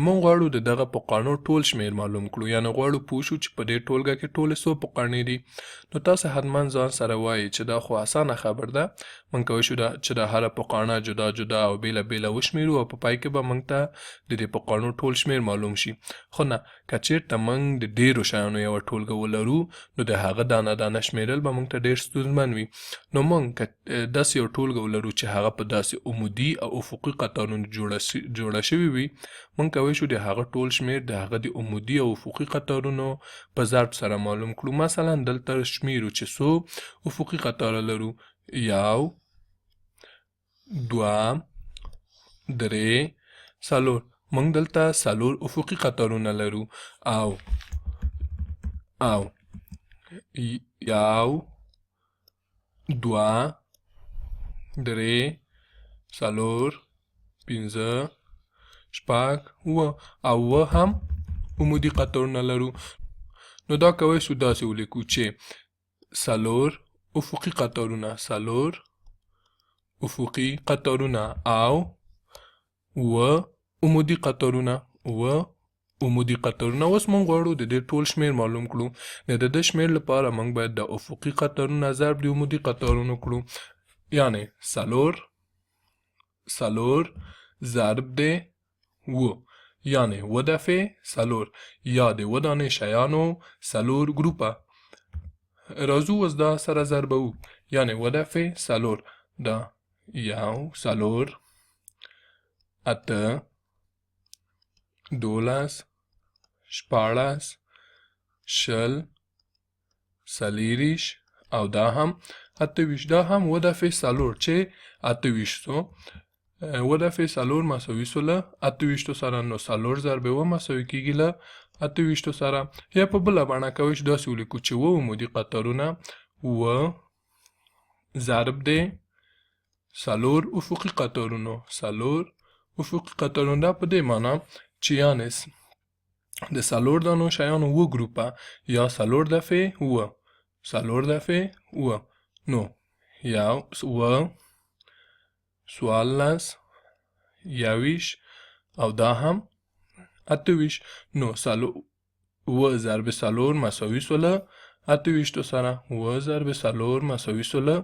موږ غواړو د دغه پوقاڼو ټول شمېر معلوم کړو، یعنې غواړو پوه شو چې په دې ټولګه کې ټولې څو پوقاڼې دي. نو تاسو حتما ځان سره وایئ چې دا خو اسانه خبر ده، موږ کولی شو چې دا هره پوقاڼه جدا جدا او بېله بېله وشمېرو او په پای کې به موږ ته د دې پوقاڼو ټول شمېر معلوم شي. خو نه، که چېرته موږ د ډېرو شیانو یوه ټولګه ولرو نو د هغه دانه دانه شمېرل به موږ ته ډېر ستونزمن وي. نو موږ که داسې یو ټولګه ولرو چې هغه په داسې عمودي او افقي قطارونو جوړه شوې وي، موږ کولی شو د هغه ټول شمېر د هغه د عمودي او افقي قطارونو په ضرب سره معلوم کړو. مثلا دلته شمېرو چې څو افقي قطاره لرو، یو، دوه، درې، څلور. موږ دلته څلور افقي قطارونه لرو او او یو، دوه، درې، څلور، پنځه، شپږ، اووه او اووه هم عمودي قطارونه لرو. نو دا کولی شو داسې ولیکو چې څلور افقي قطارونه، څلور افقي قطارونه او اووه عمودي قطارونه، اووه عمودي قطارونه. اوس موږ غواړو د دې ټول شمېر معلوم کړو. نو د دې شمېر لپاره موږ باید د افقي قطارونه ضرب د عمودي قطارونو کړو، یعنې څلور څلور ضرب د اووه، یعنې اووه دفعې څلور، یا د اووه دانې شیانو څلور ګروپه. راځو اوس دا سره ضربوو، یعنې اووه دفعې څلور، دا یو، څلور، اته، 12، 16، 20، 24 او دا هم 28. دا هم اووه دفعې څلور چې 28 سو، اووه دفعې څلور مساوي سو له 28 سره. نو څلور ضرب اووه مساوي کېږي له 28 سره. یا په بله بڼه کولی شو داسې ولیکو چې اووه عمودي قطارونه، اووه ضرب د څلور افقي قطارونو، څلور افقي قطارونو. دا په دې معنا چې یعنې د څلور دانو شیانو اووه ګروپه، یا څلور دفعې اووه، څلور دفعې اووه. نو یو، اووه، 14، 21 او دا هم 28. نو اووه ضرب څلور مساوي سو له 28 سره، اووه ضرب څلور مساوي سو له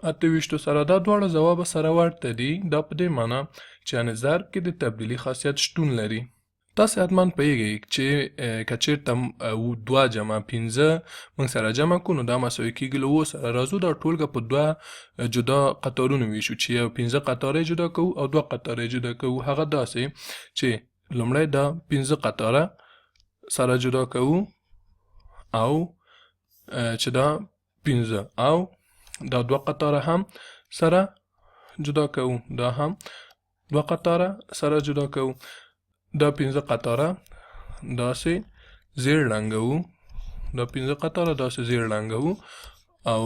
28 سره. دا دواړه ځوابه سره ورته دي. دا په دې معنا چې یعنې ضرب کې د تبدیلي خاصیت شتون لري. تاسې حتما پوهېږئ چې که چېرته دوه جمع پنځه موږ سره جمع کړو نو دا مساوي کېږي له اوو سره. راځو دا ټولګه په دوه جدا قطارونو ویشو چې یو پنځه قطاره جدا کوو او دوه قطاره جدا کوو. هغه داسې چې لومړی دا پنځه قطاره سره جدا کوو او چې دا پنځه او دا دوه قطاره هم سره جدا کوو، دا هم دوه قطاره سره جدا کوو. دا پنځه قطاره داسې زیړ رنګوو، دا پنځه قطاره داسې زیړ رنګوو او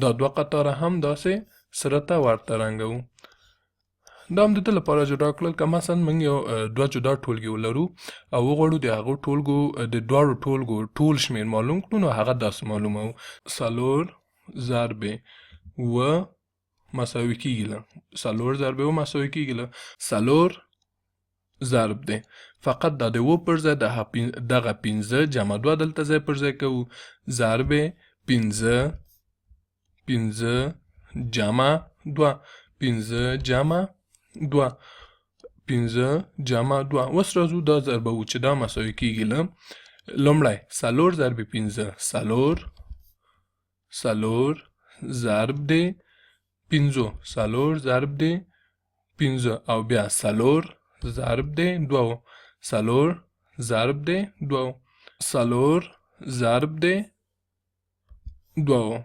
دا دوه قطاره هم داسې سره ته ورته رنګوو. دا هم د دې لپاره جدا کړل که مثلا موږ یو دوه جدا ټولګي ولرو او وغواړو د هغو ټولګو د دواړو ټولګو ټول شمېر معلوم کړو نو هغه داسې معلوموو. څلور ضرب اووه مساوي کېږي له څلور ضرب اووه مساوي کېږي له څلور ضرب دی. فقط دا د اووه پر ځای دغه پنځه جمع دوه دلته ځای پر ځای کوو، ضرب پنځه، پنځه جمع دوه، پنځه جمع دوه، پنځه جمع دوه. اوس راځو دا ضربوو چې دا مساوي کېږي له لومړی څلور ضرب پنځه، څلور، څلور ضرب دی پنځو، څلور ضرب دی پنځه او بیا څلور ضرب دی دوو، څلور ضرب دی دوو، څلور ضرب دی دوو.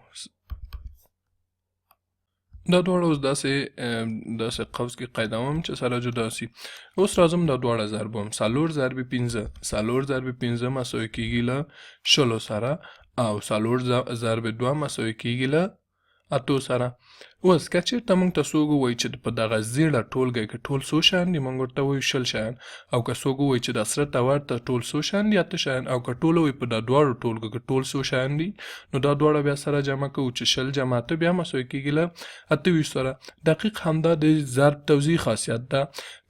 دا دواړه اوس داسې قوس کې قیدوم چې سره جدا سي. اوس راځم دا دواړه ضربوم، څلور ضرب پنځه، څلور ضرب پنځه مساوي کېږي له 20 سره او څلور ضرب دوه مساوي کېږي له اتو سره. اوس که چېرته موږ ته څوک ووایي چې په دغه زیړه ټولګه کې ټول څو شیان دي، موږ ورته وایو 20 شیان. او که څوک ووایي چې دا سره ته ورته ټول څو شیان دي، 8 شیان. او که ټول ووایي په دا دواړو ټولګو کې ټول څو شیان دي، نو دا دواړه بیا سره جمع کوو چې 20 جمع 8 بیا مساوي کېږي له 28 سره. دقیق همدا د ضرب توزیع خاصیت ده.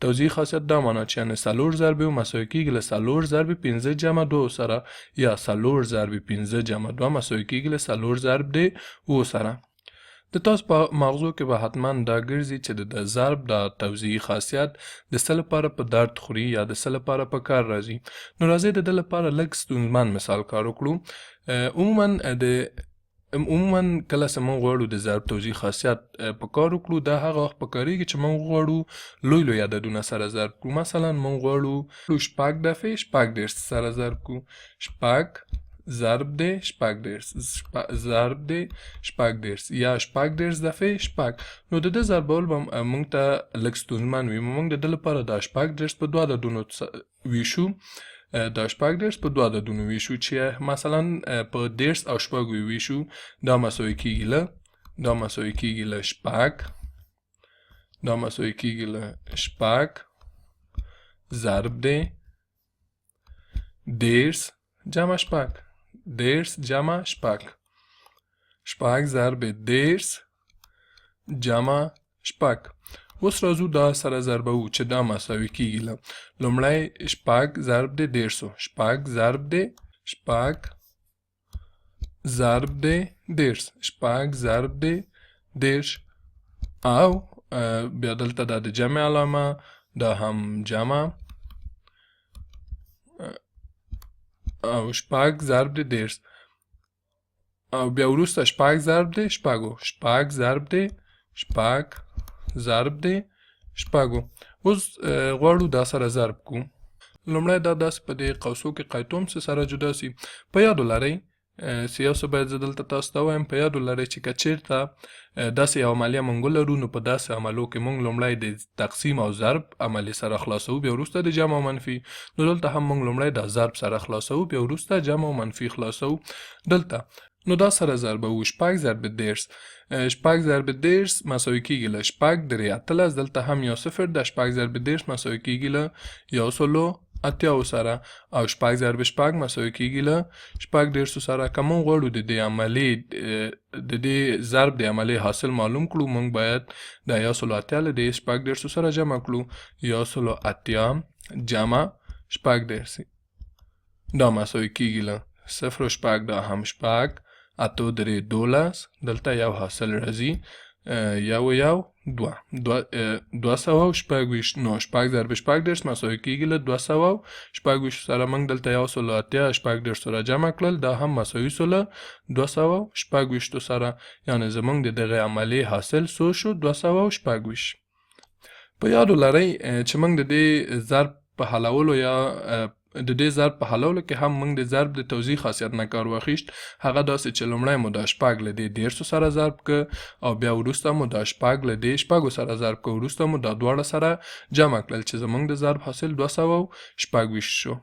توزیع خاصیت دا معنا چې یعنې 4 ضرب 1 مساوي کېږي له 4 ضرب 5 جمع 2 سره، یا 4 ضرب 5 جمع 2 مساوي کېږي له 4 ضرب د 7 سره. د تاسو په مغزو کې به حتما دا ګرځي چې د ضرب د توزیعي خاصیت د څه لپاره په درد خوري یا د څه لپاره په کار راځي. نو راځئ د ده لپاره لږ ستونزمن مثال کار وکړو. عموما کله چې موږ غواړو د ضرب توزیع خاصیت په کار وکړو، دا هغه وخت په کارېږي چې موږ غواړو لوی لوی عددونه سره ضرب کړو. مثلا موږ غواړو 6 دفعې 36 سره ضرب کړو. 6 ضرب د 36 ضرب د 36 یا 36 دفعې 6. نو د ده ضربول به موږ ته لږ ستونزمن وي. موږ د ده لپاره دا 36 په دوه عددونو ویشو. دا 36 په دوه عددونو ویشو چې مثلا په 30 او 6 ویشو. دا مساوي کېږي له، دا مساوي کېږي له 6، دا مساوي کېږي له 6 ضرب د 30 جمع 6، 30 جمع 6، 6 ضرب 30 جمع 6. اوس راځو دا سره ضربوو چې دا مساوي کېږي له لومړی 6 ضرب د 30، 6 ضرب د 6 ضرب د 30، 6 ضرب د 30، او بیا دلته دا د جمع علامه، دا هم جمع، او 6 ضرب د 30، او بیا وروسته 6 ضرب د 6، 6 ضرب د 6 ضرب د 6. اوس غواړو دا سره ضرب کړو. لومړی دا داسې په دې قوسو کې قیتوم څه سره جدا سي. په یاد ولرئ چې یو څه باید زه دلته تاسو ته ووایم. په یاد ولرئ چې که چېرته داسې یو عملیه موږ ولرو، نو په داسې عملو کې موږ لومړی د تقسیم او ضرب عملیې سره خلاصوو، بیا وروسته د جمع او منفي. نو دلته هم موږ لومړی دا ضرب سره خلاصوو، بیا وروسته جمع او منفي خلاصوو. دلته نو دا سره ضربوو. 6 ضرب 30، 6 ضرب 30 مساوي کېږي له 6 3 18. دلته هم یو صفر ده. 6 ضرب 30 مساوي کېږي له 180 سره، او 6 ضرب 6 مساوي کېږي له 36 سره. که موږ غواړو د دې عملې، د دې ضرب د عملې حاصل معلوم کړو، موږ باید دا 180 له دې 36 سره جمع کړو. 180 جمع 36 دا مساوي کېږي له 0 6، دا هم 6، 8 3 12. دلته یو حاصل راځي، 1 1 2، 226. نو 6 ضرب 36 مساوي کېږي له 226 سره. موږ دلته 180 36 سره جمع کړل، دا هم مساوي سو له 226 سره. یعنې زموږ د دغې عملې حاصل څو شو؟ 226. په یاد ولرئ چې موږ د دې ضرب په حلولو یا د دې ضرب په حلولو کې هم موږ د ضرب د توزیع خاصیت نه کار واخیست. هغه داسې چې لومړی مو دا 6 له دې 30 سره ضرب که، او بیا وروسته مو دا 6 له دې 6 سره ضرب که، وروسته مو دا دواړه سره جمع کړل چې زموږ د ضرب حاصل 226 شو.